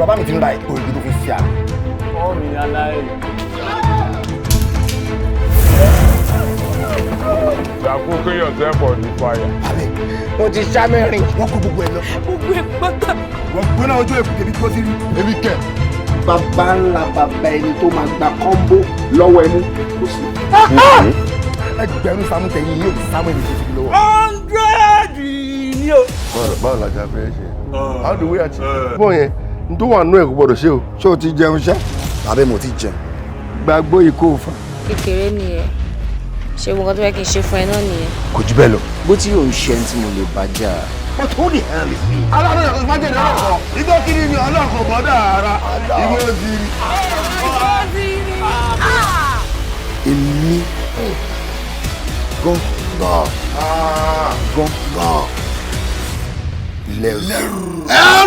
Bàbá mi ti ń ra ètò igi tó fi ṣe àná. Ọ̀mì aláì. You are cooking yourself on the fire. Wọ́n ti ṣá mẹ́rin. Wọ́n kó gbogbo ẹ̀ lọ. Gbogbo ẹ̀ pátá. Wọ́n gbóná ojú èkúté bí tó ti rí. Èmi kẹ̀. Bàbá ńlá bàbá ẹni tó máa gba kọ́ńbó lọ́wọ́ ẹmu kò sí. Ẹgbẹ̀rún Sàámú tẹ̀yìn yóò Sámú ẹni tó ti fi lọ́wọ́. 100 ni o. Báwo la ṣe fẹ́ ṣe? How do we achieve? Bọ́ọ̀ yẹn, n tó wà nú ẹ̀ kò gbọ́dọ̀ ṣe o. Ṣé o ti jẹun ṣá? Tàbí mo ti jẹun. Gbàgbó ikú òfa. Kékeré nìyẹn. Ṣé gbogbo nǹkan tó fẹ́ kí n ṣe fún ẹ náà nìyẹn? Kò jù bẹ́ẹ̀ lọ. Bó tí yóò ń ṣe ẹni tí mo lè bá jà. But who the hell is he? Aláàbò yàtọ̀ sí májèlé ọlọ́kọ̀. Igbó kiri ni ọlọ́kọ̀ bọ́dà ara. Igbó kiri. Èmi gángan gángan lẹ́rù. Ẹrù.